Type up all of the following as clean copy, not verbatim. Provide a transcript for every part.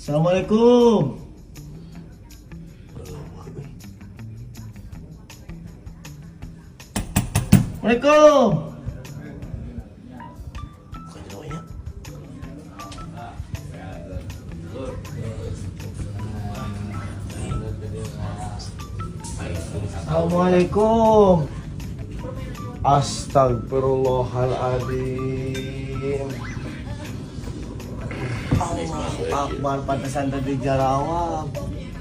Assalamualaikum. Assalamualaikum. Bukan jero nya. Assalamualaikum. Astagfirullahaladzim. Allahu Akbar, pantesan tadi jarawab.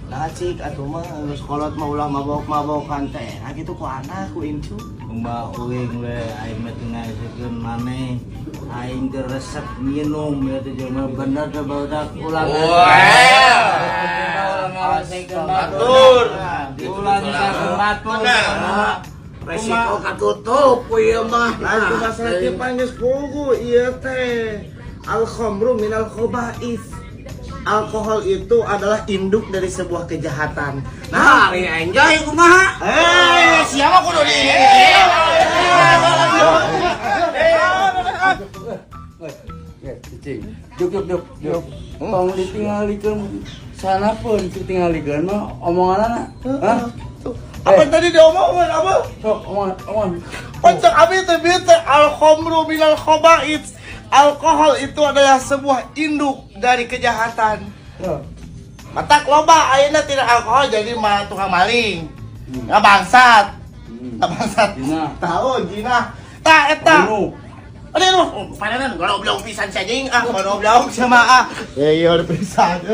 Nah, cik atuh mah geus kolot mah ulah mabok-mabokan teh. Ah, kitu ku anak ku incu. Kumaha uing we, aing mah teu ngaesekeun maneh. Aing teu resep minum ya teh, jelema bener teh barudak, ulah. Batur. Ulah nyusahkeun batur. Resiko katutup ku ieu mah. Lain ku masalah kieu, pan geus pugu ieu teh. Al khamru minal khaba'is. Alkohol itu adalah induk dari sebuah kejahatan. Nah, ari enjoy kumaha? Eh, siapa kudu di? Eh, cicing. Juk juk juk juk. Tong ditinggalikeun sana pun ditinggalikeun mah omonganana. Hah? Apa tadi diomongin apa? Sok omongan omongan. Pancak abi teh bieu teh al khamru minal khaba'is. Alkohol itu adalah sebuah induk dari kejahatan. Sok. Matak loba ayeuna tidak alkohol jadi mah tukang maling. Nggak bangsat. Nggak bangsat. Zina. Tahu zina. Tah eta. Bunuh. Aduh, aduh, padahal goblok pisan si anjing ah, goblok sama ah. Ya iya udah pisan.